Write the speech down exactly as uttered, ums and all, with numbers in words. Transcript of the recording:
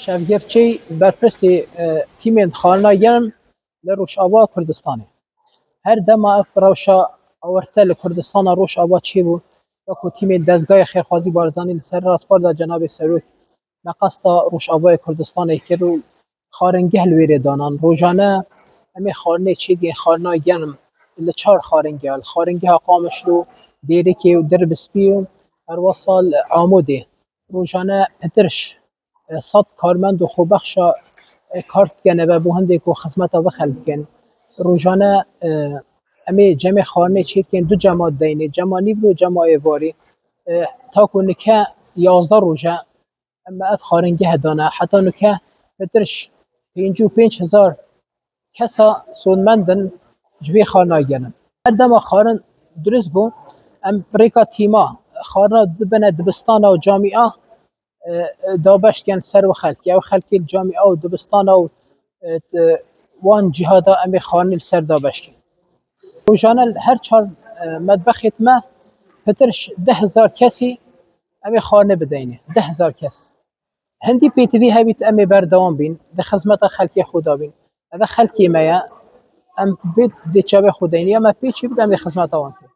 Şevgirçey berpirsê e, tîmên xwarina germ li Rojava Kurdistanê. Her dema ev rewşa awarte li Kurdistana Rojava çêbû, wekû tîmên Dezgayê Xêrxwazî Barzanî li ser rastbar de cenabê Serok me qesta Rojavayê Kurdistanê kir û xwaringeh li wêrê danan. Rojane em ê xwarinê çêdiyên xwarina germ li çar xwaringeha, li xwaringeha Qamişlo, Dêrikê û Dirbispî û herwesa li Amûdê. Rojane pitir ji sed karmend û xwebexşa kar dikene ve bo hindê ku xizmeta vê xelk bikin. Rojane em ê cemê xwarinê çêdikin du cema deynê, cema nîvro, cema êvarî. Ta ku nike yazdeh roj e em me ev xwaringeh dane. Heta nike pitir ji pêncî û pênc hezar kesa sûdmend in ji vê xwarina germ. Her dema xwarin dirust bû, em bi rêka tîma xwarina dibine dibistana û camîa e, e, dabeş dikin ser wê xelkê. Ew xelkê li camîa û dibistana û e, wan cihada em ê xwarinê li ser dabeş kin. Rojane li her çar e, medbexê me pitir ji deh hezar kesî em ê xwarinê bideynê. Deh hezar kes. Hindî pêtivî hebît em ê berdewam bîn, di xizmeta xelkê xwe de bîn. Ev xelkê me ye, em bê dê çavê xwe deynê, ya me pê çê bide em ê xizmeta wan kin.